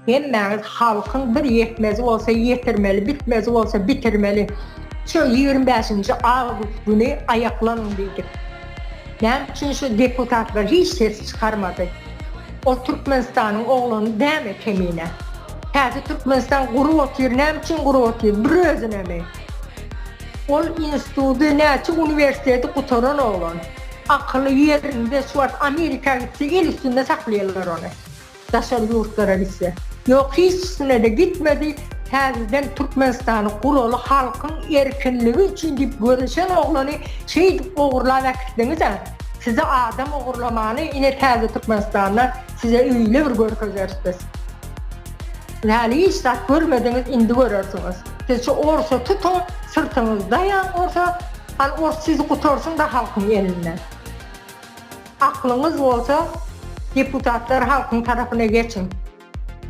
Hemmäňiz halkyň bir ýetmezi bolsa ýetirmeli, bitmezi bolsa bitirmeli. Şu 25-nji awgust güni aýaklanyň diýdik. Näme üçin şu deputatlar hiç ses çykarmady? Ol Türkmenistanyň oglany dämi Kemine? Täze Türkmenistan gurup otyr näme üçin gurup otyr? Bir özünemi? Ol institudy näçe uniwersiteti gutaran oglan. Akyly ýerinde şu wagt Amerika gitse el üstünde saklaýarlar ony. Daşary ýurtlara gitse. Ýok hiçisine-de gitmedi, täzeden Türkmenistany guraly halkyň erkinligi üçin diýip göreşen oglany şeýdip ogurlap äkitdiňiz-ä. Size adam ogurlamany ine täze Türkmenistanda size öýle bir görkezeris biz. Siz häli hiç zat görmediňiz indi görersiňiz. Siz şu orsa tutuň syrtyňyzy daýaň orsa, hany ors sizi gutarsyn-da halkyň elinden. Aklyňyz bolsa deputatlar halkyň tarapyna geçiň.